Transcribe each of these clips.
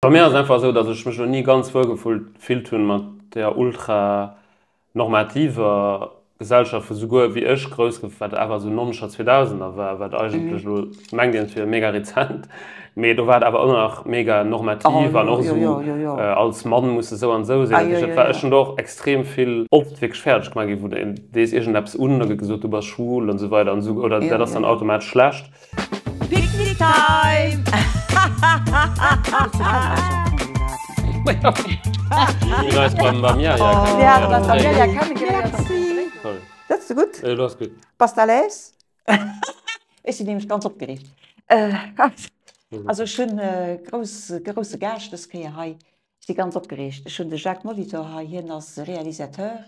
Bei mir ass et einfach esou, datt ech mech elo ni ganz wuel gefillt hunn mat där ultra normativer Gesellschaft, wou souguer wéi ech grouss gouf, wat awer esou nonzeger, zweedausender war, wat eigentlech elo mengt een et wier mega rezent, mee do war et awer ëmmer nach mega normativ an och esou als Mann muss de sou an esou sinn. Dat heescht, dat war, ech hunn do och extrem vill oft wierklech fäerdeg gemaach ginn, wou de dees iergendeppes un, da gëtt gesot, du bass schwul an esou weider an esou, oder dat ass dann automatesch schlecht. Picnic time! Sëtz de gutt? Bass de à l'aise? Ech sinn nämlech ganz opgereegt. Also ech hunn e grousse Gaascht dës Kéier hei. Ech si ganz opgereegt. Ech hunn de Jacques Molitor hei. Hien ass Realisateur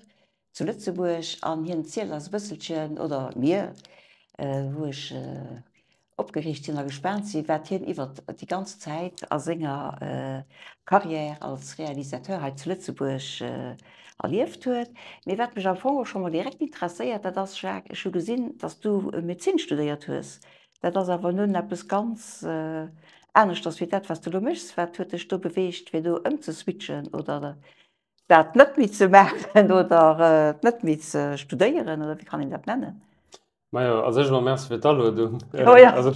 zu Lëtzebuerg an hien zielt eis e bësselchen, oder mir, wou ech opgereegt sinn a gespaant sinn, wat hien iwwert déi ganz Zäit a senger Carrière als Realisateur hei zu Lëtzebuerg erlieft huet. Mee wat mech am Fong och scho mol direkt interesséiert, dat ass, Jacques, ech hu gesinn, dass du Medezin studéiert hues. Dat ass awer nun eppes ganz aneschters wéi dat, wat s du elo méchs. Wat huet dech do beweegt, fir do ëmzeswitchen oder dat net méi ze maachen oder et net méi ze studéieren oder wéi kann een dat nennen? Majo, als éischt emol Merci fir d'Aluedung. Oh ja. Also,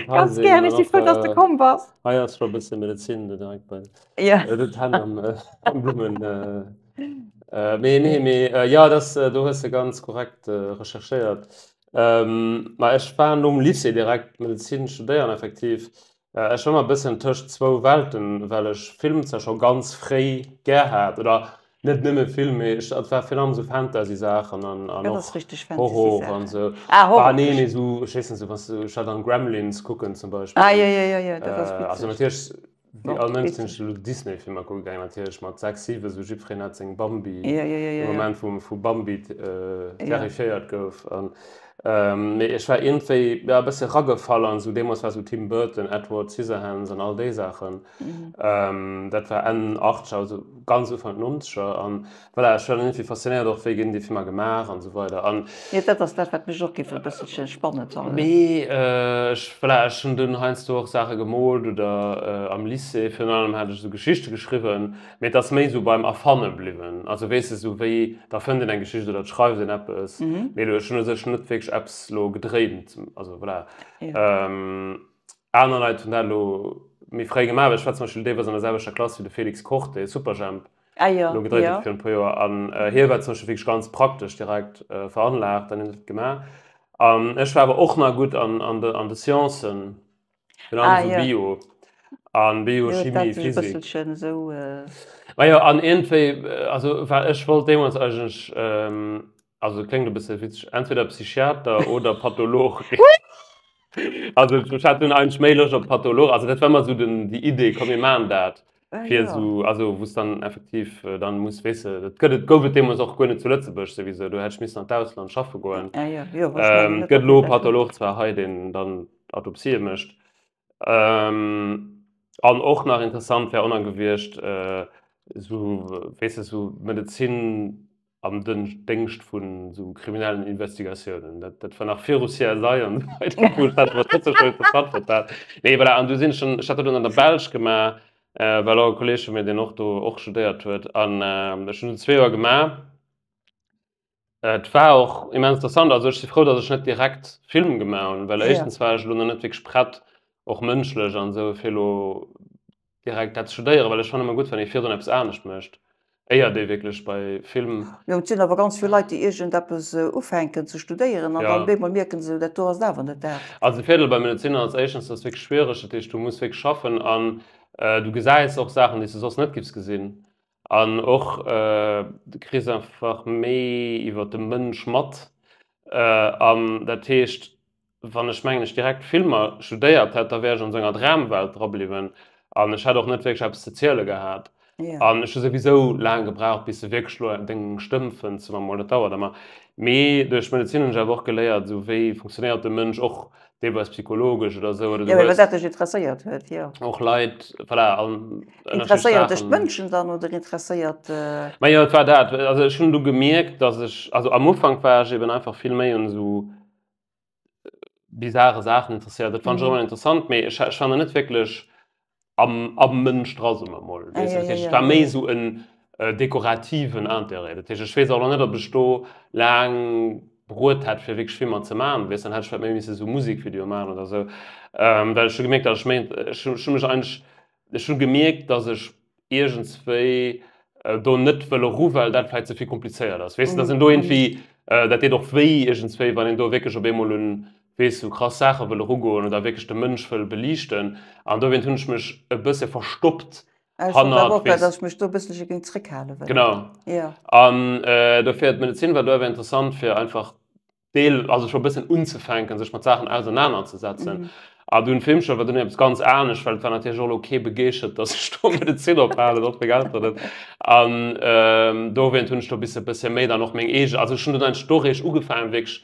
Ganz gär, ech si frou, dass de komm bass. Hei ass scho e bësse Medezin do direkt bei ja. den Hänn am, am Blummen. Mee nee, mee ja, das, do hues de ganz korrekt recherchéiert. Ma ech war nom Lycée direkt Medezin studéieren effektiv. Ech war ëmmer e bëssen tëscht zwou Welten, well ech Film zwar scho ganz fréi gär hat, oder net nëmme Film, mee ech, et war virun allem esou Fantasy-Saachen an, an Dat och ass richteg Horror an Fantasy-Saachen. esou. Ah, Horror. Ah nee, mee esou, ech weess net, esou wann s du, ech war dann Gremlins kucken zum Beispill. Ah jo, jo, jo, jo, dat ass Also witzeg. natierlech Wéi Bon, all Mënsch sinn witzeg. ech elo Disney-Filmer kucke gaangen, natierlech mat 6, 7, esou jiddwereen hat seng Bambi, Jo, jo, jo, de jo, jo. Moment wou vu Bambi Jo. terrifiéiert gouf. An mee ech war iergendwéi, ja, e bësse ragefall an esou, deemools war esou Tim Burton, Edward Scissorhands an all déi Saachen. Dat war Enn Achtzeger, also ganz Ufank Nonzeger. An voilà, ech war dann iergendwéi faszinéiert och, wéi ginn déi Filmer gemaach an esou weider. An. Jo, dat ass dat, wat mech och géif e bësselche spannend fannen. Mee ech, voilà, ech hunn dunn heiansdo och Saache gemoolt oder am Lycée virun allem hat ech esou Geschichte geschriwwen, mee et ass méi esou beim Erfanne bliwwen. Also weess de, esou wéi, da fënnt een eng Geschicht oder et schreift een eppes, mee elo ech hunn u sech net wierklech eppes elo gedréint, also voilà. Aner Leit hunn dat elo méi fréi gemaach, well ech war zum Beispill deelweis an der selwechter Klass wéi de Félix Koch, dee Superjhemp Ah jo, elo gedréit jo. huet virun e puer Joer. An hie war zum Beispill wierklech ganz praktesch direkt veranlaagt an huet dat gemaach. An ech war awer och nach gutt an, an de, an de Sciencen, virun allem Ah esou jo. Bio an Bio, Jo, Chimie, dat sech e Physik. bësselchen esou. Majo, an iergendwéi, also well ech wollt deemools eigentlech, also kléngt e bësse witzeg, entweder Psychiater oder Patholog ginn. Also ech hat dunn eigentlech méi Loscht op Patholog, also dat war ëmmer esou den, déi Idee, komm mir maachen dat. Ah, fir ja. esou, also wou s dann effektiv dann muss, weess de, dat gëtt et, gouf et deemools och guer net zu Lëtzebuerg souwisou, do hätt ech missen an d'Ausland schaffe goen. Ah, ja. Jo, ech mengen net, Gëtt datt elo dat Patholog zwar hei, deen dann Autopsië mécht. An och nach interessant wär och nach gewiescht, esou, weess de, esou Medezin am Déngscht vun esou kriminellen Investigatiounen. Dat, dat war nach viru CSI an esou weider, wou ech dat awer trotzdem schon interessant fonnt hat. Nee, voilà, an du sinn ech schon, ech hat dat dunn an der Belsch gemaach, well och e Kolleg vu mir, deen och do och studéiert huet, an ech hunn zwee Joer gemaach. Et war och immens interessant, also ech si frou, datt ech net direkt Film gemaach hunn, well éischtens war ech elo nach net wierklech prett, och mënschlech an esou, fir elo direkt dat studéieren, well ech fannen ëmmer gutt, wann ee virdrun eppes anescht mécht, éiert ee wierklech bei Film. Jo, et sinn awer ganz vill Leit, déi iergendeppes ufänken ze studéieren an dann op eemol mierken se, dat do ass et awer net dat. Also de Virdeel bei Medezin ass éischtens, dat ass wierklech schwiereg, dat heescht du muss wierklech schaffen an du gesäis och Saachen, déi s du soss net giffs gesinn an och du kriss einfach méi iwwer de Mënsch mat an dat heescht, Wann ech mengen ech direkt Filmer studéiert hätt, da wär ech an esou enger Dramwelt dra bliwwen an ech hätt och net wierklech eppes ze ziele gehat. An ech hu souwisou laang gebraucht, bis de wierklech elo deng Stëmm fënns, soe mer mol, dat dauert ëmmer. Mee duerch d'Medezin hunn ech awer och geléiert, esou wéi funktionéiert de Mënsch, och deelweis psychologesch oder esou, oder du Jo, well hues dat dech interesséiert huet, jo. och Leit, voilà, an ënnerschiddlech Interesséiert dech Saachen. d'Mënschen dann oder interesséiert. Majo, et war dat. Also ech hunn du gemierkt, datt ech, also am Ufank war ech eben einfach vill méi un esou bizarre Saachen interesséiert. Dat fand ech och ëmmer interessant, mee ech, ech war nach net wierklech. Am, am Mënsch dra, soe mer emol. Weess de, dat heescht, et war méi esou en dekorativen Interêt. Dat heescht, ech weess och nach net, ob ech do laang beruet hätt, fir wierklech Filmer ze maachen. Weess, dann hätt ech vläicht méi misse sou Musekvideoe maachen oder esou. Well ech hu gemierkt, datt ech méi, ech hu mech eigentlech, ech hu gemierkt, datt ech iergendswéi do net wëll eru, well dat vläicht ze vill komplizéiert ass. Weess de, datt een do iergendwéi, dat deet och wéi iergendswéi, wann een do wierklech op eemol un, weess, sou krass Saache wëll erugoen oder wierklech de Mënsch wëll beliichten. An dowéint hunn ech mech e bësse verstoppt Ech wollt awer och, datt ech mech do e bësselche géing zréckhale wëllen. Genau. Jo. An dofir, d'Medezin war do awer interessant, fir einfach Deel, also scho e bëssen unzefänken, sech mat Saachen ausernanerzesetzen. A dunn d'Filmschoul war dunn eppes ganz anescht, well et war natierlech och elo kee begeeschert, datt ech do Medezin ophalen, och meng Elteren net. An dowéint hunn ech do e bësse méi dann och meng eegen, also ech hunn dunn eigentlech do eréischt ugefaangen, wierklech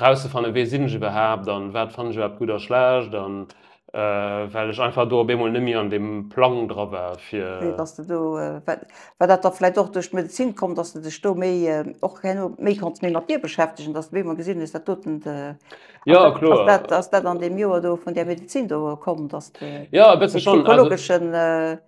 rauszefannen, wee sinn ech iwwerhaapt an wat fannen ech iwwerhaapt gutt a schlecht an well ech einfach do op eemol net méi an deem Plang dra war fir. Wéi dass de do, war dat da vläicht och duerch d'Medezin komm, dass de dech do méi och herno méi konns méi mat dir beschäftegen, dass de op eemol gesinn hues, dat doten, Jo, kloer. Ass dat, ass dat an deem Joer do vun där Medezin do komm, dass de Jo, e bësse schonn, also. Psychologeschen,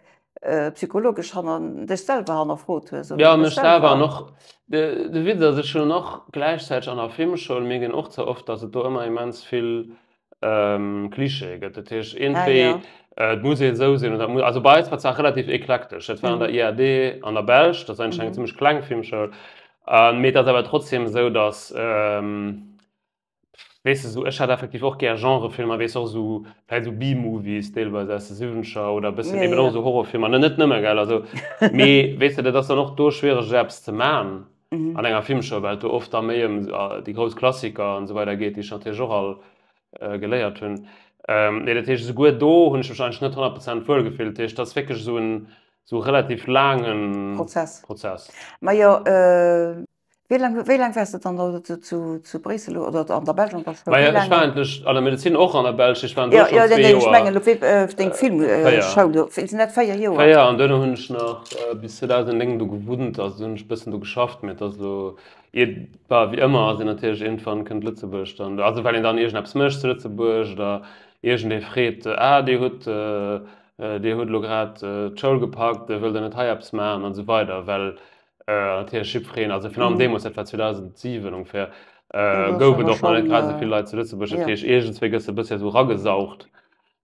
psychologesch hanner dech selwer hannerfrot hues oder Ja, mech selwer an och de de Witz ass, ech hunn och gläichzäiteg an der Filmschoul mierkt een och ze oft, datt et do ëmmer immens vill Clichéë gëtt. Dat heescht iergendwéi et muss ee esou sinn oder et muss, also bei eis war d'Saach relativ eklektesch. Dat war an der IAD an der Belsch, dat ass eigentlech eng zimmlech kleng Filmschoul, mee et ass awer trotzdem esou, datt Weess de, sou ech hätt effektiv och gär Genrefilmer, weess och sou vläicht sou B-Movies deelweis aus de Siwwenzeger oder e bëssen eben och sou Horrorfilmer, ne net nëmme, gell, also mee weess de, dat ass dann och do schwiereg esou eppes ze man an enger Filmshow, well et do oft da méi ëm déi grouss Klassiker an esou weider geet, déi ech natierlech och all geléiert hunn. Nee, dat heescht esouguer do hunn ech mech eigentlech net 100 Prozent wuel gefillt, dat heescht, dat ass wierklech esou en esou relativ laange Prozess. Prozess. Majo, Wéi laang, wéi laang waars de dann do zu, zu Bréissel oder an der Belsch an der Schoul? Maja, ech war eigentlech an der Medezin och an der Belsch, ech waren do schonn zwee Joer. Ech mengen elo wéi deng Filmschoul do, sinn dat 4 Joer? 4, an duerno hunn ech nach bis 2009 do gewunnt, also do hunn ech e bëssen do geschafft, mee et ass elo, ier, bah, wéi ëmmer ass een natierlech iergendwann kënnt Lëtzebuerg dann, also well een dann iergendeppes mécht zu Lëtzebuerg oder iergendee freet, ah dir hutt, dir hutt elo grad d'Schoul gepackt, wëllt der net hei eppes maachen an esou weider, well Natierlech jiddwereen, also virun allem deemools, dat war 2007 ongeféier, gouf et och nach net grad esou vill Leit zu Lëtzebuerg. Dat heescht, iergendswéi gëss de e bëssi esou eragesaugt.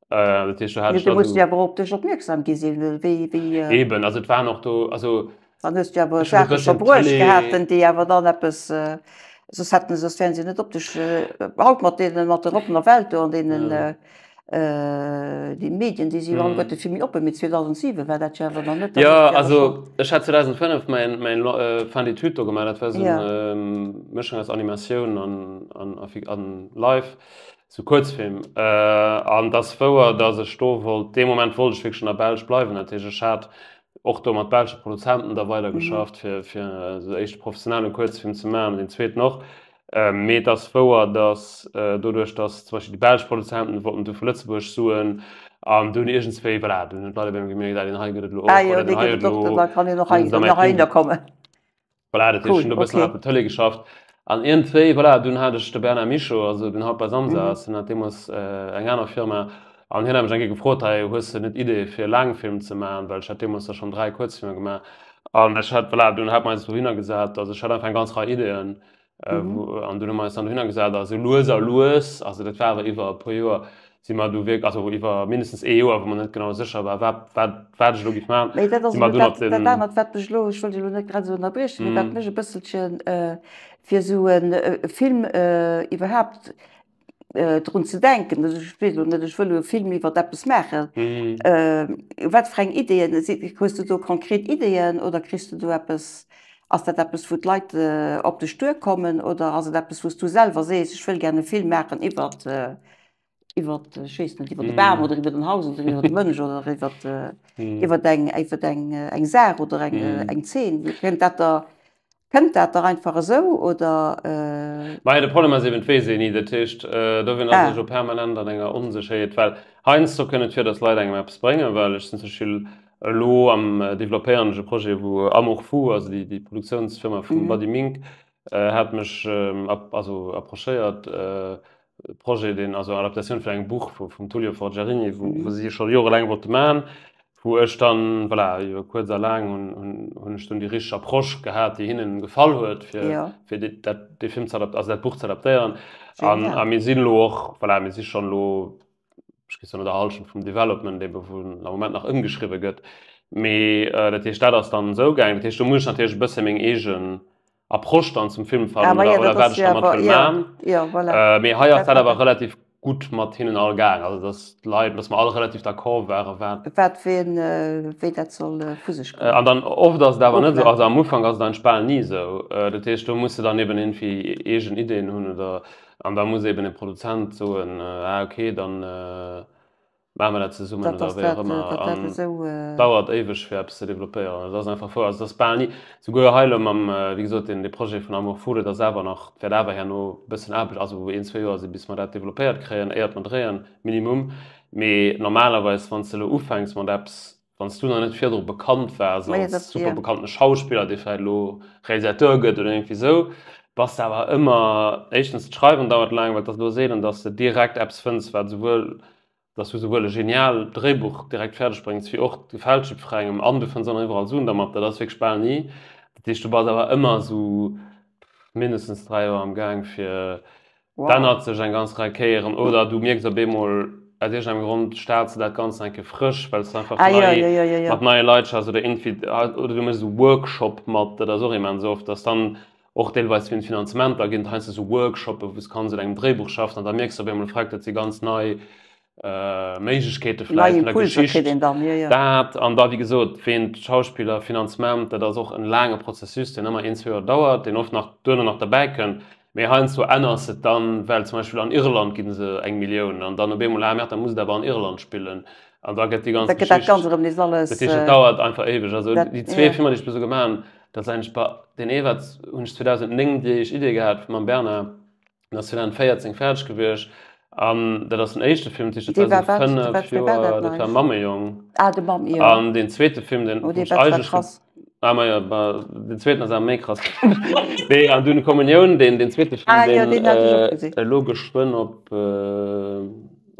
Dat heescht, do hat ech da esou. Du muss jo awer och op dech opmierksam gi sinn, wéi, wéi. Eben, also et waren och do, also. Dann hues du awer Saache scho bruecht gehaten, déi awer dann eppes, soss hätten, soss wären se net op dech, haut mat deenen, mat der oppener Welt do an deenen. Déi Medien, déi si jo alleguerte vill méi oppen, mee 2007 war dat jo awer nach net. Jo, also ech hat 2005 mäin mäin Fin d'études do gemaach, dat war esou eng Mëschung aus Animatioun an an an Live, esou Kuerzfilm. An et ass wouer, datt ech do wollt, dee Moment wollt ech wierklech an der Belsch bleiwen, dat heescht ech hat och do mat belsche Produzenten da weidergeschafft, fir fir esou éischte professionelle Kuerzfilm ze maachen an deen zweeten och. Mee et ass wouer, datt doduerch, datt zum Beispill déi belsch Produzenten wollten du vu Lëtzebuerg Suen an dunn iergendswéi, voilà, dunn hunn d'Leit op eemol gemierkt, ah deen hei gëtt et elo och, oder deen hei huet elo, hunn se da mäi Film. Voilà, dat heescht, ech hunn do e bëssen nach op der Tëlee geschafft an iergendwéi, voilà, dunn hat ech de Bernard Michaux, also deen haut bei Samsa ass, hien hat deemools eng aner Firma an hien hat mech eng Kéier gefrot, hei hues de net Ideeë fir e Laangfilm ze maachen, well ech hat deemools da schonn 3 Kuerzfilmer gemaach an ech hat, voilà, dunn hat mer eis dohinner gesat, also ech hat einfach eng ganz Rei Ideeën An dunn hu mer eis dann dohinner gesat a sou lues a lues, also dat war awer iwwer e puer Joer, si mer du wierk, also iwwer mindestens ee Joer, wou mer net genau sécher war, wat, wat, wat ech elo géif maachen, Mee dat ass si mer elo dunn op dat, dat den. anert, wat mech elo, ech wëll dech elo net grad esou ënnerbriechen, mee wat mech e bësselchen, fir esou e Film iwwerhaapt drun ze denken, also ech weess elo net, ech wëll elo e Film iwwer eppes maachen, wat fir eng Ideeën si, hues du do konkret Ideeën oder kriss du do eppes, ass dat eppes wou d'Leit op dech duerkommen oder ass et eppes wou s du selwer sees, ech wëll gär e Film maachen iwwer, iwwer, ech weess net, iwwer de Bam oder iwwer den Haus oder iwwer de Mënsch oder iwwer, iwwer eng, iwwer eng, eng Saach oder eng, eng Zeen, kënnt dat der Kënnt dat dach einfach esou, oder? Majo, de Problem ass eben, et weess een ni. Dat heescht, dowéint ass ech jo permanent an enger Onsécherheet, well heiansdo kënnt et vir, datt Leit engem eppes bréngen, well ech sinn zum Beispill elo am developpéieren ech e Projet, wou Amour Fou, also déi Produktiounsfirma vum Buddy Mink, hat mech also approchéiert. Projet, deen, also Adaptatioun vun engem Buch vu vum Tullio Forgiarini, wou wou si scho jorelaang wollte maachen, wou ech dann, voilà, iwwer kuerz a laang hunn hunn hunn ech dunn déi richteg Approche gehat, déi hinnen gefall huet, fir Jo. fir déi dat dee Film ze adap also dat Buch ze adaptéieren. An Genial. a mir sinn elo och, voilà, mir si schonn elo, ech géif soen, no der Hallschent vum Development ebe wou am Moment nach ëmgeschriwwe gëtt. Mee dat heescht, dat ass dann esou gaangen. Dat heescht, do muss ech natierlech e bësse meng eegen Approche dann zum Film fannen ah, oder, ja, oder wat ech dermat wëll man. Ja, voilà. Äh, mee hei ass dat awer relativ gutt mat hinnen all gaang, also dass d'Leit, dass mer all relativ d'accord ware wat. Wat ween, äh, wéi dat soll äh, vu sech goen. Äh, an dann oft ass et awer net esou, also am Ufank ass et eigentlech bal ni esou. Äh, dat heescht do muss de dann eben irgendwie eegen Ideen hunn oder an da muss eben e Produzent soen, äh, ah okay, dann äh, Maache mer dat zesummen Dat oder ass wéi och dat, ëmmer. datt dat An esou. dauert éiweg fir eppes ze developpéieren. Et ass einfach fou. Also et ass bal ni, souguer hei elo mam, wéi gesot, deen dee Projet vun Amour fou, dat ass awer nach, wäert awer herno e bëssen Aarbecht, also een, zwee Joer sinn, bis mer dat developpéiert kréien, éiert mer dréien, minimum. Mee normalerweis, wann s de elo ufänks mat eppes, wann s du nach net virdru bekannt waars Majo, als dat, super jo. bekannten Schauspiller, dee vläicht elo Realisateur gëtt oder iergendwéi esou, bass de awer ëmmer, éischtens d'Schreiwen dauert laang, well et ass elo seelen, datt s de direkt eppes fënns, wat esouwuel dass du souwuel e genial Dréibuch direkt fäerdeg bréngs, wéi och gefält jiddferengem an du fënns och nach iwwerall Suen dermat, dat ass wierklech bal ni. Dat heescht, du bass awer ëmmer esou mindestens 3 Joer am Gaang fir, Wow. d'ännert sech eng ganz Rei Kéieren oder du mierks op eemol, aus iergendengem Grond starts de dat Ganzt eng Kéier frësch, well s de einfach Ah jo, nei jo, jo, jo, jo. mat neie Leit schaffs oder iergendwéi, oder du méchs e Workshop mat, dat ass och immens oft, dass dann Och deelweis fir Finanzementer ginn et heiansdo esou Workshoppen, wou s kanns un engem Dréibuch schaffen an da mierks de op eemol, freck, dat si ganz nei Méiglechkeete Nei vläicht vun der Impulser kritt Geschicht. een dann, jo, jo. Dat an da, wéi gesot, ween d'Schauspiller, Finanzement, dat ass och en laange Prozessus, deen ëmmer een, zwee Joer dauert, deen oft nach duerno nach derbäi kënnt. Mee heiansdo änners et dann, well zum Beispill an Irland gi se eng Millioun an dann op eemol, ah merde, da muss et awer an Irland spillen an da gëtt déi ganz Da gëtt dat Geschicht, Ganzt erëm nees alles. dat heescht, et dauert einfach éiweg. Also Dat, déi zwee jo. Filmer, déi ech bis elo gemaach hunn, Dat ass eigentlech, bah, deen ee wat hunn ech 2009 déi éischt Idee gehat mam Bernard, den ass 2014 fäerdeg gewiescht an dat ass den éischte Film, dat heescht Dee dat war war esou wat? 5 Wat, wéi war Joer, dat dat war nach? Mammejong. Ah, de Mamm, jo. An deen zweete Film, deen Oh, wou dee ech war zwar eigentlech, krass. ah ma jo, bah, den zweeten ass awer méi krass. Nee, an dunn Kommunioun, deen, deen zweete Film, Ah jo, deen deen hat ech och gesinn. elo geschwënn op,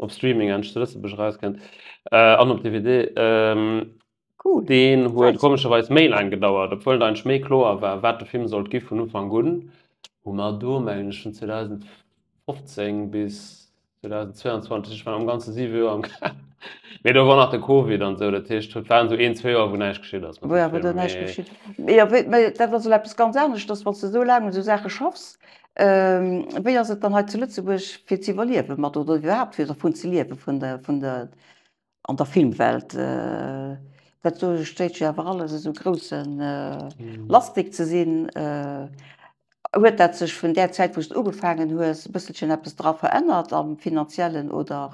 op Streaming endlech zu Lëtzebuerg erauskënnt an op DVD, Cool. Deen huet Nice. komescherweis méi laang gedauert, obwuel et eigentlech méi kloer war, wat de Film sollt gi vun Ufank un. Hu mer do, mengen ech, vun 2015 bis 2022, ech war am Ganze siwe Joer am Gaang. Mee do war nach de Covid an esou, dat heescht, et waren esou een, zwee Joer, wou näischt geschitt ass mat Wou dem awer do Film. näischt Mee geschitt. Jo, wéi, mä dat ass elo eppes ganz aneschters, wann s de esou laang un esou Saache schaffs. Wéi ass et dann hei zu Lëtzebuerg fir ze iwwerliewe mat oder iwwerhaapt fir dervun ze liewe vun der, vun der An der Filmwelt, dat do steet jo awer alles esou grousse Lastik ze sinn. Huet dat sech vun där Zäit, wou s de ugefaangen hues, e bësselchen eppes dra verännert am Finanziellen oder?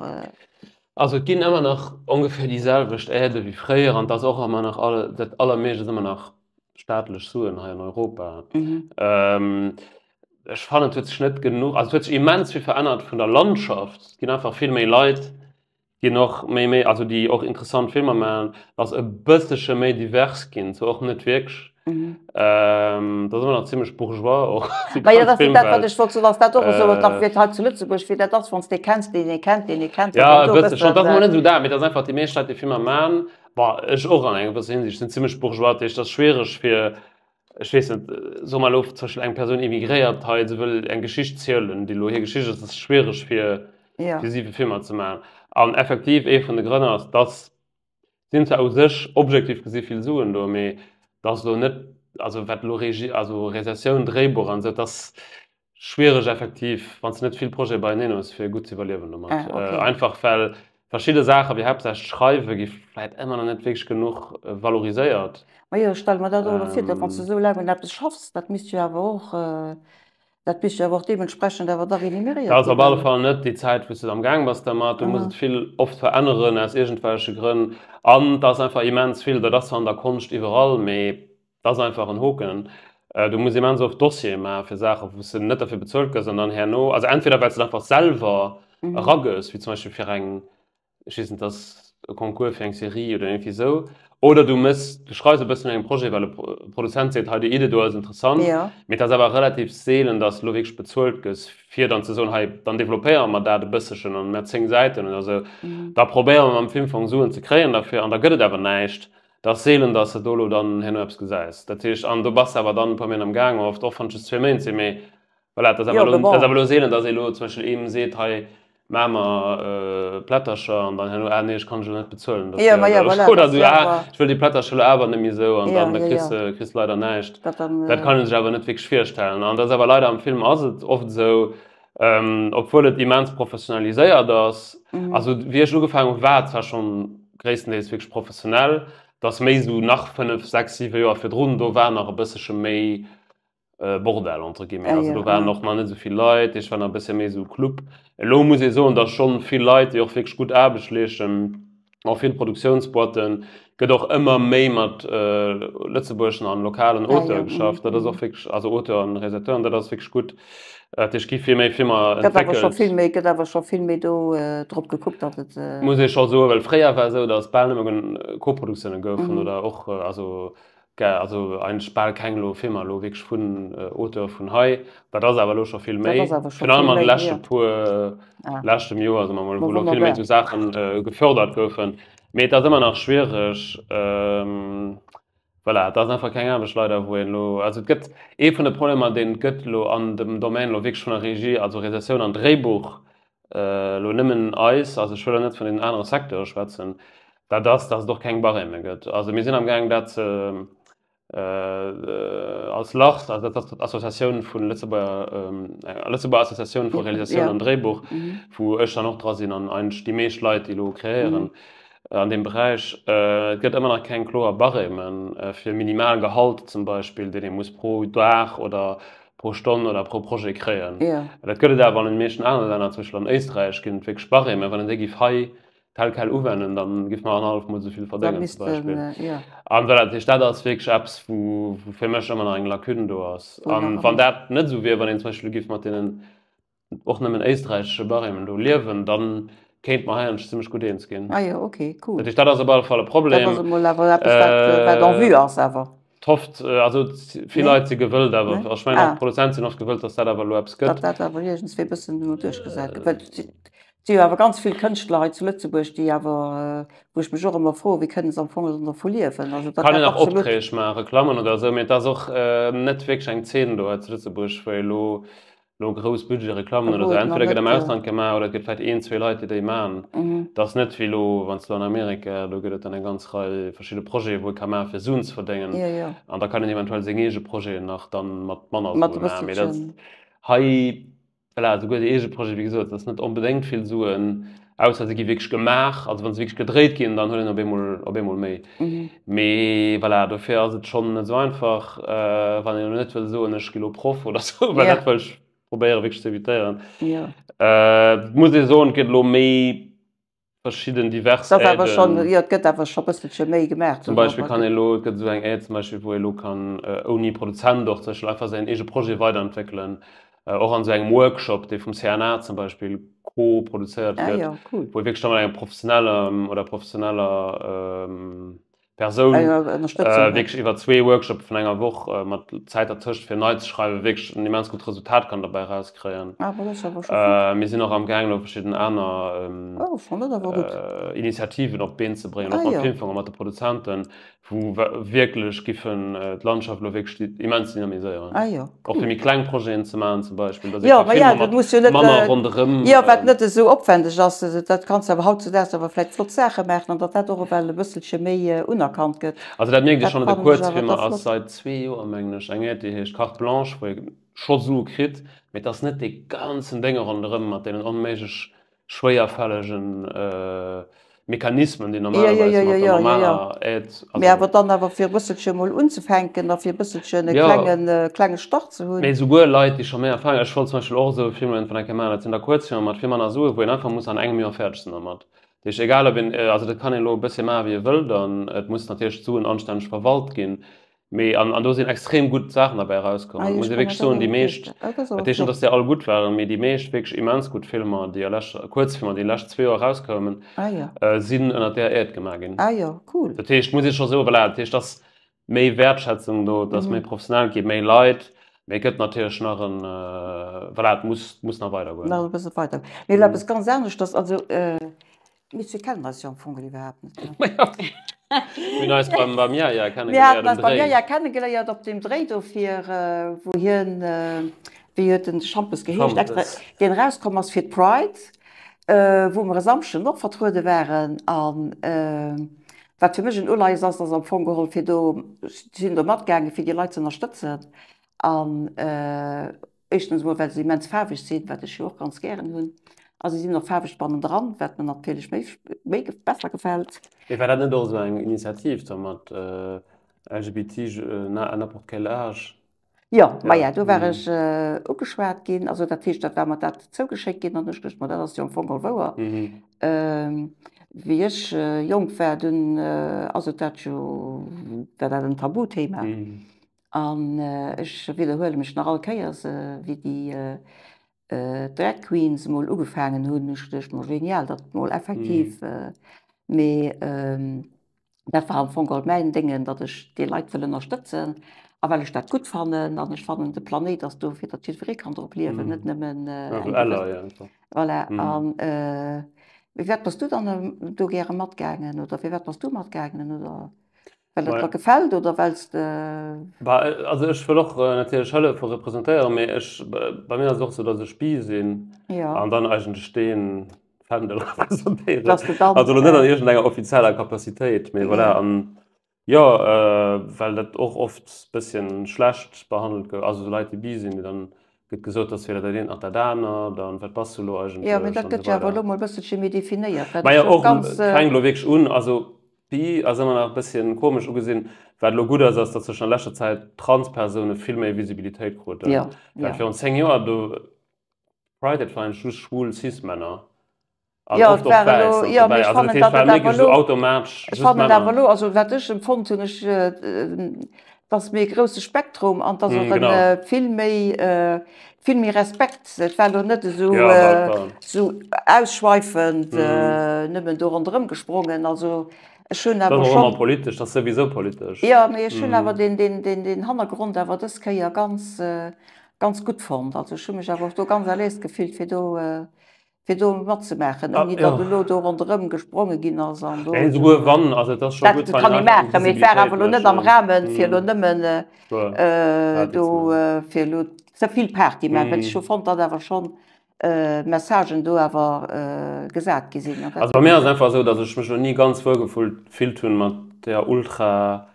Also et ginn ëmmer nach ongeféier déi selwecht Aidë wéi fréier an et ass och ëmmer nach all, dat allermeescht ass ëmmer nach staatlech Suen hei an Europa. Ech fannen, et huet sech net genuch, also et huet sech immens vill verännert vun der Landschaft. Et ginn einfach vill méi Leit, ginn och méi méi also déi och interessant Filmer maachen, ass e bëssche méi divers ginn, zwar och net wierklech. Ähm, dat ass ëmmer nach zimmlech bourgeois och déi Ma jo, ganz dat ass dat, wat Filmwelt. ech wollt soen, ass dat och esou, nach wéi et hei zu Lëtzebuerg, wéi dat ass, wann s de ee kenns, deen ee kennt, deen ee kennt, Ja, datt e een do e bësse schonn. bëssen. Dat ass emol net esou dat, mee dat ass einfach déi meescht Leit, déi Filmer maachen, bon, ech och an enger gewësser Hinsicht, sinn zimmlech bourgeois, dat heescht, et ass schwiereg fir, ech weess net, soe mer elo zum Beispill eng Persoun immigréiert hei, se wëll eng Geschicht zielen, déi elo hir Geschicht ass, ass schwiereg fir ja. fir siwe Filmer ze maachen. An effektiv ee vun de Grënn ass, dass sinn zwar u sech objektiv gesi vill Suen do, mee dass elo net, also wat elo Regie, also Realisatioun, Dréibuch an esou, dass schwiereg effektiv, wann s de net vill Projete beieneen hues, fir gutt ze iwwerliewen domat. Ah, okay. Einfach well verschidde Saache wéi haaptsächlech d'Schreiwe gi vläit ëmmer nach net wierklech genuch valoriséiert. Majo, ech stelle mer dat och elo vir, datt wann s de esou laang un eppes schaffs, dat misst jo awer och, dat misst jo awer och deementsprechend awer da remuneréiert Dat ass ginn op alle dann. Fall net déi Zäit, wou s de am Gaang bass dermat. Du muss et vill oft veränneren aus iergendwelleche Grënn an et ass einfach immens vill. Dat ass zwar an der Konscht iwwerall, mee Dat ass einfach en Hoken. Du muss immens oft Dossiere maache fir Saachen, wou s de net derfir bezuelt gëss an dann herno, also entweder well s de et einfach selwer eragëss, wéi zum Beispill fir eng, ech weess net, dass e Concours fir eng Serie oder iergendwéi esou, Oder du mëss, du schreifs e bëssen un engem Projet, well e Produzent seet, hei déi Idee do ass interessant, mee et ass awer relativ seelen, datt s de elo wierklech bezuelt gëss, fir dann ze soen, hei dann developpéiere mer dat e bësselchen an mer 10 Säiten oder esou, da probéiere mer mam Filmfong Suen ze kréien derfir an da gëtt et awer näischt. Et ass seelen, datt s de do elo dann herno eppes gesäis. Dat heescht, an do bass de awer dann e puer Méint am Gaang, oft, och wann et just zwee Méint sinn, mee Voilà, et ass awer elo, et ass awer elo seelen, datt ee elo zum Beispill eem seet, hei maache mer Plättercher an dann herno, ah nee, ech kann dech elo net bezuelen dofir. Ja, ma ja, voilà, oder esou, ah ech wëll déi Plättercher elo awer net méi esou an dann kriss de kriss de leider näischt. Dat dann, Dat kann ee sech awer net wierklech virstellen. An dat ass awer leider am Film ass et oft esou, obwuel et immens professionaliséiert ass. Also wéi ech ugefaangen hunn, war et zwar schonn gréisstendeels wierklech professionell, et ass méi esou nach 5, 6, 7 Joer virdrun, do war nach e bëssche méi Bordell entre guillemets. Also do waren och nach net esou vill Leit, ech war nach e bësse méi esou Club. Elo muss ee soen, datt schonn vill Leit, déi och wierklech gutt Aarbecht leeschten, och vill Produktiounsboîten, gëtt och ëmmer méi mat lëtzebuergeschen an lokalen Auteure geschafft. Dat ass och wierklech, also Auteuren an Realisateuren, dat ass wierklech gutt. Dat heescht, gi vill méi Filmer Gëtt awer scho vill méi, gëtt awer scho vill méi do drop gekuckt, datt et. Muss ee scho soen, well fréier war esou, datt bal nëmme Koproduktioune goufen oder och, also Also eigentlech bal keng elo Filmer elo wierklech vun Auteure vun hei. Dat ass awer elo scho vill méi. Virun allem an de leschte puer, leschtem Joer, soe mer mol, wou elo vill méi esou Saache gefördert goufen. Mee et ass ëmmer nach schwiereg. Voilà, et ass einfach keng Aarbecht leider, wou een elo, also et gëtt ee vun de Problemer, deen et gëtt elo an dem Domaine elo wierklech vun der Regie, also Realisatioun an Dréibuch, Elo nëmmen eis, also ech wëll elo net vun den anere Secteure schwätzen, dat ass, dass et och keng Barème gëtt. Also mir sinn amgaang dat ze als LARS, also dat ass d'Associatioun vu Lëtzebuerger, Lëtzebuerger Associatioun vu Realisatioun an Dréibuch, wou ech dann och dra sinn an eigentlech déi meescht Leit, déi elo kreéieren an deem Beräich. Et gëtt ëmmer nach keng kloer Barèmen fir Minimalgehalt zum Beispill, deen ee muss pro Dag oder pro Stonn oder pro Projet kréien. Dat gëtt et awer an den meeschten anere Länner, zum Beispill an Éisträich ginn et wierklech Barèmen. Wann een déi géif hei tel quel uwennen, da géife mer annerhallef mol esou vill verdéngen zum Beispill. An voilà, dat heescht, dat ass wierklech eppes, wou fir mech ëmmer nach eng Lacune do ass. An wann dat net esou wier, wann een zum Beispill géif mat deenen och nëmmen éisträichesche Barèmen do liewen, dann kéinte mer hei eigentlech zimmlech gutt eens ginn. Ah jo, ok, cool. Dat heescht, dat ass op alle Fall e Problem. Dat ass emol awer eppes, wat, wat en vue ass awer. D'hofft, also vill Leit si gewëllt awer, ech mengen och d'Produzente sinn oft gewëllt, datt dat awer elo eppes gëtt. Datt dat awer iergendswéi e bëssen elo duerchgesat gëtt. Well et si jo awer ganz vill Kënschtler hei zu Lëtzebuerg, déi awer, wou ech mech och ëmmer froen, wéi kënne se am Fong dann dervu liewen? Also datt Kann een och Opträg maachen, Reklammen oder esou, mee et ass och net wierklech eng Zeen do hei zu Lëtzebuerg, wou ee elo lo grouss Budget Reklammen oder sou, entweder gëtt am Ausland gemaach oder et gëtt vläit een, zwee Leit, déi déi maachen. Et ass net wéi elo, wann s de elo an Amerika, do gëtt et dann eng ganz Rei verschidde Projete wou ee ka maachen, fir Suen ze verdéngen. An da kann een eventuell seng eege Projeten nach dann mat manner Sue maachen. Mee dat hei, voilà, souguer déi eege Projete, wéi gesot, et ass net onbedéngt vill Suen, ausser se gi wierklech gemaach, also wa se wierklech gedréit ginn, dann huet een op eemol, op eemol méi. Mee voilà, dofir ass et schonn net esou einfach, wann een elo net wëll soen, ech gi lo Proff oder sou, well dat wëll ech probéiere wierklech ze evitéieren. Et muss ee soen, et gëtt elo méi verschidden divers Aiden. Awer schonn, jo, et gëtt awer scho e bësselche méi gemaach. Zum Beispill kann ee elo, et gëtt esou eng Aide zum Beispill, wou ee elo kann ouni Produzent och zum Beispill einfach säin eege Projet weiderentwéckelen, och an esou engem Workshop, dee vum CNA zum Beispill co-produzéiert Ah gëtt, jo, cool. wou ee wierklech da mat engem professionellem oder professioneller Persoun Enger Ënnerstëtzung huet. wierklech iwwer zwee Workshoppe vun enger Woch mat Zäit dertëscht fir nei ze schreiwen, wierklech en immens gutt Resultat kann derbäi erauskréien. Ah, ma dat ass awer scho flott. Mir sinn och am gaangen elo verschidden aner Oh, ech fannen dat awer gutt. Initiativen op d'Been ze bréngen, Ah och mam jo. Filmfong a mat de Produzenten, wou wierklech giffen d'Landschaft elo wierklech immens dynamiséieren. Ah jo, Och cool. fir méi kleng Projeten ze maachen zum Beispill, dass ee Jo, ka ma ja, Filmer dat mat muss jo net, manner ronderëm. jo, wat net esou opwändeg ass, dat kanns de awer hautzudaags awer vläicht flott Saache maachen an datt dat och ewell e bësselche méi unerkannt gëtt. Also dat mierkt ee Dat schonn an de fannen ech awer da Kuerzfilmer ass flott. seit zwee Joer, mengen ech, eng Aide, déi heescht Carte Blanche, wou ee scho Sue kritt, mee et ass net dee ganzen Dénge ronderëm mat deenen onméiglech schwéierfällegen Mechanismen, déi normalerweis mat der normaler Aide, also. Mee awer dann awer fir e bësselche mol unzefänken a fir e bësselchen e klengen, klenge Start ze hunn. Mee souguer Leit, déi scho méi Erfahrung, ech wollt zum Beispill och esou e Film iergendwann eng Kéier maachen, dat sinn da Kuerzfilmer mat vill manner Suen, wou een einfach muss an engem Joer fäerdeg sinn dermat. Dat heescht, egal ob een, also dat kann een elo e bëssche maachen, wéi e wëll dann, et muss natierlech d'Suen anstänneg verwalt ginn,. Mee an, an do sinn extrem gutt Saachen derbäi erauskomm. Ah, muss ee wierklech soen, déi meescht, dat heescht net, datt déi all gutt waren, mee déi meescht wierklech immens gutt Filmer, déi a leschter, Kuerzfilmer, déi lescht zwee Joer erauskoumen, ah, ja. äh, sinn ënner där Äerd gemaach ginn. Ah jo, cool. Dat heescht, muss ee scho soen, voilà, dat heescht, dass méi Wäertschätzung do, dass mhm. méi professionell gi, méi Leit, mee gëtt natierlech nach en, äh, voilà, et muss, muss nach weidergoen. Nach e bësse weider. Mee elo eppes ganz aneschters, also äh, Mir zwee kennen eis jo am Fong iwwerhaapt net. Mir hunn eis beim, beim Yaya kennengeléiert. Mir haten eis beim Yaya kennengeléiert op deem Dréi do fir, wou hien, wéi huet den Schampes geheescht, extra, deen erauskomm ass fir d'Pride, wou mer e Samschden och vertruede waren. An wat fir mech en Uleies ass, ass am Fong geholl fir do, ech sinn do matgaangen, fir déi Leit ze ënnerstëtzen. An Éischtens emol, well se immens faarweg sinn, wat ech jo och ganz gären hunn. A se sinn och faarweg bannendran, wat mer natierlech méi, méi besser gefält. Mee war dat net och esou eng Initiativ da mat LGBT à n'importe quel âge? Jo, maja, do war ech ugeschwat ginn. Also dat heescht, dat war mer dat zougeschéckt ginn an ech duecht mer, dat ass jo am Fong geholl wouer. Wéi ech jonk war, dunn ass et dat jo, war dat en Tabuthema. An ech widderhuele mech nach all Kéiers, wéi déi Drag Queens emol ugefaangen hunn, ech duecht mer, genial, datt mol effektiv, mee dat war am Fong geholl mäin Déngen, datt ech déi Leit wëll ënnerstëtzen a well ech dat gutt fannen an ech fannen, de Planéit ass do, fir datt jiddweree kann drop liewen, net nëmmen eng gewëss. Voilà. An firwat bass du dann do gäre matgaangen oder firwat bass du matgaangen oder? Well et der gefält oder well s de. Bah, also ech wëll och natierlech hëllefen, representéieren, mee ech, bei mir ass et och sou, datt ech bi sinn an dann eigentlech dee Fändel representéieren. Dass de dann. Also elo net an iergendenger offizieller Capacitéit, mee voilà. An jo, well dat och oft bësschen schlecht behandelt gouf, also sou Leit déi bi sinn, déi dann gëtt gesot, dass weder dat eent nach dat anert an wat bass du elo eigentlech an esou weider. Jo, mee dat gëtt jo awer elo mol e bësselche méi definéiert, wat ech jo ganz. Majo, och, fänkt elo wierklech un, also Bi ass ëmmer nach e bësschen komesch ugesinn. Wat elo gutt ass, ass datt sech an leschter Zäit Transpersoune vill méi Visibilitéit kruten. Ja, Well ja. virun 10 Joer, do Pride, dat waren just schwul Cis-Männer. An Ja, oft et och war wäiss elo, nach jo, mee dobäi. ech Also dat fannen, heescht, datt war et awer wierklech esou elo, automatesch ech just fannen awer Männer. elo, also wat ech empfonnt hunn, ech, et ass méi e grousse Spektrum an et ass och Genau. e vill méi, vill méi Respekt. Et war elo net esou, Ja, war klar. esou ausschweifend, nëmmen do ronderëm gesprongen. Also ech hunn Dat awer ass och ëmmer schonn. politesch, dat ass souwisou politesch. Jo, mee ech hunn awer deen, deen, deen, deen Hannergrond awer dës Kéier ganz, ganz gutt fonnt. Also ech hu mech awer och do ganz à l'aise gefillt, fir do, fir do matzemaachen, Ah, ouni datt jo. elo do ronderëm gespronge ginn ass an do Nee, esou. souguer wann, also et ass scho Dat gutt, wann kann een ee einfach eng maachen, mee et war Visibilitéit awer elo mécht. net am Rahmen, fir elo nëmmen Kloer, Party ze do, maachen. fir elo ze vill Party maachen, well ech hu fonnt, datt awer schonn Messagen do awer gesat gi sinn. An dat Also bei mir ass et einfach esou, datt ech mech elo ni ganz wuel gefullt fillt hunn mat deeër ultra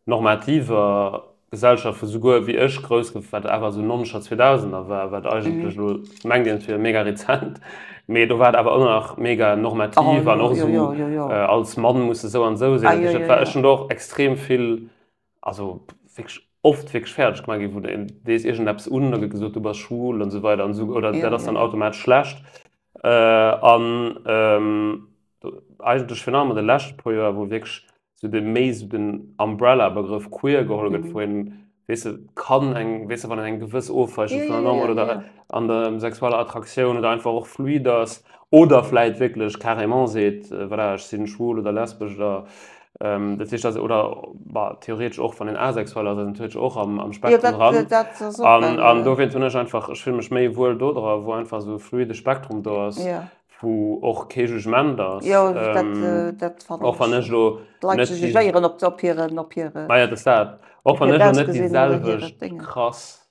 normativer Gesellschaft, wou souguer wéi ech grouss gouf, wat awer esou nonzeger, zweedausender war, wat eigentlech elo mengt een et wier mega rezent, mee do war et awer ëmmer nach mega normativ an och esou als Mann muss de esou an esou sinn. Dat heescht, dat war, ech hunn do och extrem vill, also wierklech oft wierklech fäerdeg gemaach ginn, wou de dees iergendeppes un, da gëtt gesot, du bass schwul an esou weider an esou, oder dat ass dann automatesch schlecht. An eigentlech virun allem an de leschte puer Joer, wou wierklech sou de méi sou den Umbrella-Begrëff queer geholl gëtt, wou een, weess de, kann eng, weess de, wann een eng gewëss Ofweichung vun der Norm huet oder an der sexueller Attraktioun oder einfach och fluid ass oder vläit wierklech carrément seet, voilà, ech sinn schwul oder lesbesch oder dat heescht, dass, oder bah, theoretesch och, wann een asexuell ass, ass een theoretesch och am, am Spektrum dran. An, an dowéinst hunn ech einfach, ech fille mech méi wuel do dra, wou einfach sou e fluide Spektrum do ass. Wou och kee Jugement ass. Jo, dat, dat fannen ech. Och wann ech elo net déi. D'Leit jugéieren op, op hiren, op hire. Maja, et ass dat. Och wann ech elo net déi selwecht krass,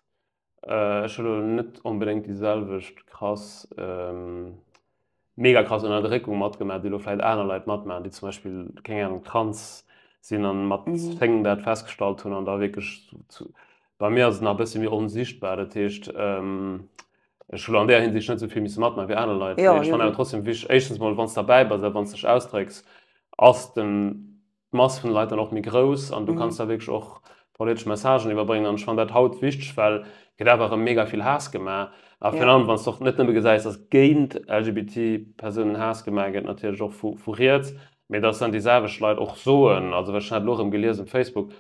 ech hu elo net onbedéngt déi selwecht krass, mega krass Ënnerdréckung matgemaach, déi elo vläicht aner Leit matmaachen, déi zum Beispill, keng Ahnung, trans sinn an mat 10 dat festgestallt hunn an da wierklech zu, bei mir ass et nach e bësse méi onsichtbar, dat heescht, Ech hu an där Hinsicht net esou vill misse matmaachen wéi aner Leit, mee ech fannen awer trotzdem wichteg, éischtens mol, wann s de derbäi bass a wann s dech ausdrécks, ass den d'Mass vun de Leit dann och méi grouss an du kanns da wierklech och politesch Messagen iwwerbréngen. An ech fannen dat haut wichteg, well et gëtt awer erëm mega vill Haass gemaach. A virun allem, wann s de och net nëmme gesäis, datt géint LGBT-Persounen Haass gemaach gëtt, natierlech och vu vu riets, mee datt dann déi selwecht Leit och soen, also ech hat elo erëm gelies um Facebook.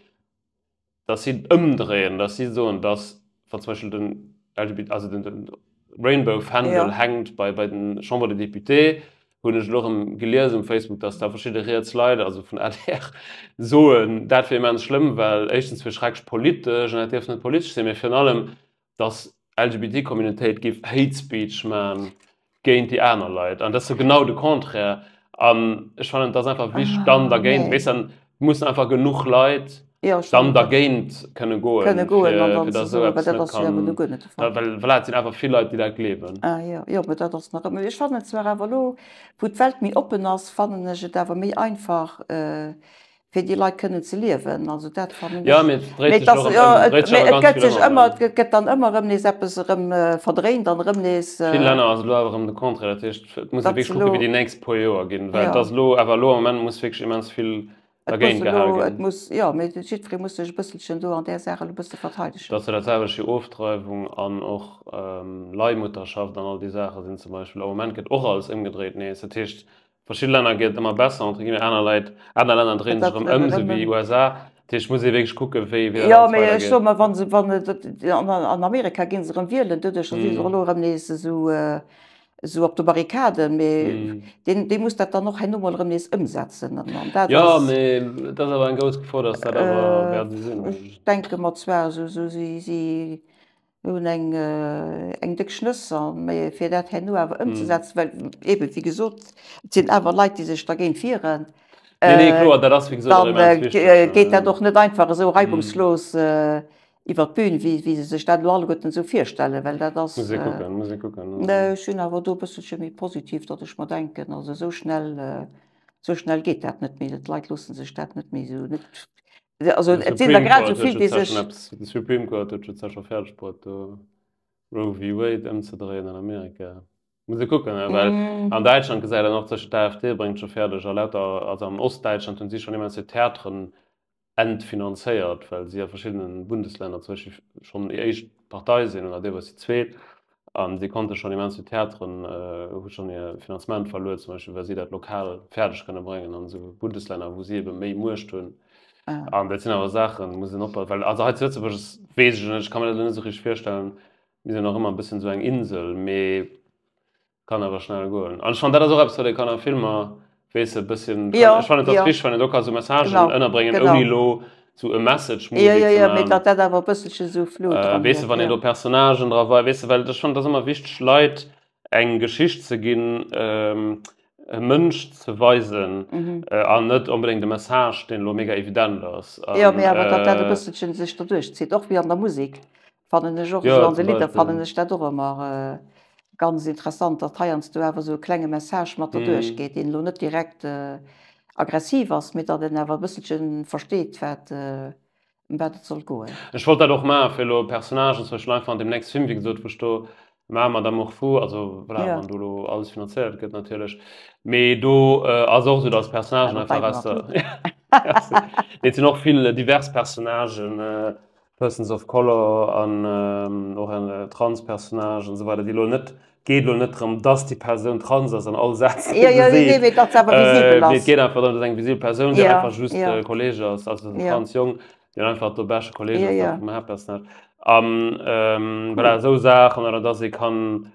Dass si et ëmdréien, dass si soen, dass wann zum Beispill den LGBT, also den Rainbow-Fändel hänkt bei bei den Chambre des Députés, hunn ech elo erëm gelies um Facebook, dass da verschidde riets Leit, also vun adr, soen, dat wier immens schlëmm, well éischtens wier schrecklech politesch an dat dierf net politesch sinn, mee virun allem, dass LGBT-Communautéit géif Hate Speech man géint déi aner Leit an dat ass jo genau de Contraire an ech fannen et ass einfach wichteg dann dergéint, weess dann mussen einfach genuch Leit dann dergéint kënne goen, kënne goen an dann ze soen, well dat ass jo awer elo guer net de Fall. Well voilà, et sinn awer vill Leit déi dat gleewen. Ah jo, jo, mä dat ass nach ëmmer, ech fannen zwar awer elo wou d'Welt méi oppen ass, fannen ech et awer méi einfach fir déi Leit kënnen ze liewen. Also dat fannen ech. Ja, mee et dréit sech och ëm, et dréit sech awer ganz vill ëmmer ëm. Et gëtt dann ëmmer erëm nees eppes erëm verdréint an erëm nees. Vill Länner ass elo awer erëm de Contraire. Dat heescht, et muss ee wierklech kucken, wéi déi nächst puer Joer ginn, well et ass elo awer elo am Moment muss wierklech immens vill dergéint gehal ginn. Et muss, jo, mee jiddweree muss sech e bësselchen do an där Saach elo e bësse verteidegen. Et ass jo dat selwecht wéi Ofdreiwung an och Leihmutterschaft an all déi Saache sinn zum Beispill am Moment gëtt och alles ëmgedréit nees. Dat heescht, Verschidde Länner geet et ëmmer besser, entre guillemets, aner Leit, aner Länner dréinen sech erëm ëm, sou wéi USA. Dat heescht, et muss ee wierklech kucken, wéi wéi dat Jo, mee ech soe mer, wa se, wann et, an an Amerika gi se erëm wielen, doduercher si se och elo erëm nees esou, esou op de Barrikaden, mee deen, dee muss dat dann och herno mol erëm nees ëmsetzen an an dat Jo, ass. mee et ass awer eng grouss Gefor, datt dat awer wäert esou sinn. Ech denke mer zwar, esou, esou si, si Mir hunn eng, eng déck Schnëss, a mä fir dat herno awer ëmzesetzen, well eeben, wéi gesot, et sinn awer Leit, déi sech dergéint wieren, Nee, nee, kloer, dat ass wéi gesot och immens wichteg. Dann geet dat och net einfach esou reibungslos iwwer d'Bün, wéi, wéi se sech dat elo alleguerten esou virstellen, well dat ass. Muss ee kucken, muss ee kucken. Ech sinn awer do e bësselche méi positiv, datt ech mer denken, also esou schnell, esou schnell geet dat net méi, d'Leit loosse sech dat net méi esou net Also et sinn der grad esou vill, déi sech. De Supreme Court huet jo zwar scho fäerdeg bruet, do Roe v. Wade ëmzedréien an Amerika. Muss ee kucken, well an Däitschland gesäit een och, zum Beispill d'AfD bréngt scho fäerdeg a lauter, also an Ostdäitschland hunn si schonn immens vill Theateren entfinanzéiert, well si a verschiddene Bundesländer zum Beispill schonn déi éischt Partei sinn oder deelweis déi zweet. A si konnte schonn immens vill Theateren hu schonn hir Finanzement verluer, zum Beispill well si dat lokal fäerdeg kënne bréngen an esou Bundeslänner, wou si ebe méi Muecht hunn. An dat sinn awer Saachen, muss een oppassen, well also hei zu Lëtzebuerg ass, weess ech net, ech ka mir dat elo net esou richteg virstellen, mir sinn nach ëmmer e bësschen esou eng Insel, mee Kann awer schnell goen. An ech fannen, dat ass och eppes, wat ee kann a Filmer, weess de, e bësschen, Ja, ech fannen, et ass ja. wichteg, wann een do ka sou Messagen Genau, ënnerbréngen, genau. ouni elo sou e Message Ja, Movie ja, ze ja, mee man. datt dat awer e bësselche sou Flow dran Weess de, huet, wann een ja. do Personnagen dra wei, weess de, well ech fannen, et ass ëmmer wichteg, Leit eng Geschicht ze ginn, e Mënsch ze weisen an net onbedéngt e Message, deen elo mega evident ass. Jo, mee awer datt dat e bësselchen sech derduerch zitt, och wéi an der Musek. Fannen ech och esou, an de Lidder fannen ech dat och ëmmer ganz interessant, datt heiansdo awer esou e klenge Message mat derduerch geet, deen elo net direkt aggressiv ass, mee datt een awer e bësselche versteet, wat, ëm wat et soll goen. Ech wollt dat och maachen, fir elo Personnagen zum Beispill einfach an deem nächste Film, wéi gesot, wou ech do maache Madame Morfou, also voilà, wann do elo alles finanzéiert gëtt natierlech, mee do ass och esou, datt Personnagen einfach aus der, merci, mee et sinn och vill divers Personnagen, Persons of Color an och en Trans-Personnage an esou weider, déi elo net, geet elo net drëm, dass déi Persoun trans ass an all Sätz, dee se seet, mee et geet einfach drëm, dass eng visibel Persoun, déi einfach just e Kolleg ass, also en Trans-Jong, deen einfach do beschte Kolleg ass da vum Haaptpersonnage. An voilà, esou Saachen, oder dass ee kann.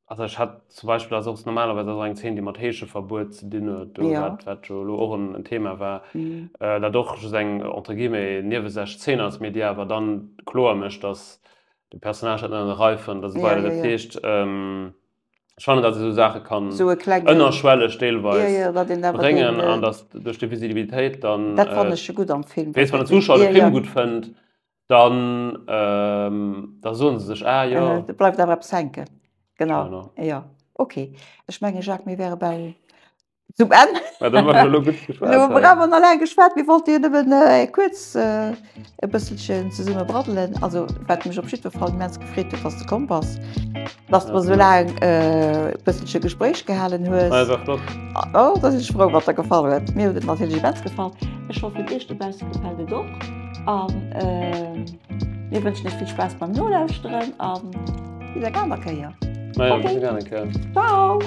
Also ech hat zum Beispill ass och normalerweis ass och eng Zeen déi mat Heescheverbuet ze dinn huet, do wat wat jo elo och en Thema war, dat och just eng entre guillemets niewesächlech Zeen ass, mee déi awer dann kloer mécht, datt de Personnage dat net an der Rei fënnt a sou weider. Dat heescht ech fannen, datt ee sou Saache kann ënnerschwelleg deelweis bréngen an datt duerch déi Visibilitéit dann, weess wann den Zuschauer de Film gutt fënnt, Dann, da soen se sech, ah jo. Do bleift awer eppes hänken. Genau, jo. Ok. Ech menge Jacques, mir wäre bal zum Enn. Mä dann hu mer elo gutt geschwat. Elo hu mer awer nach laang geschwat. Mir wollte jo nëmmen kuerz e bësselchen zesumme braddelen. Also wat mech op jiddwer Fall immens gefreet huet, dass de komm bass. Dass de mer esou laang e bësselche Gespréich gehalen hues. Ah, war flott. Oh, da sinn ech frou, wann et der gefall huet. Mir huet et natierlech immens gefall. Ech hoffen, iech dobausse gefält et och. A mir wënschen iech vill Spaass beim Nolauschteren a bis eng aner Kéier. Majo, bis eng aner Kéier. Ciao!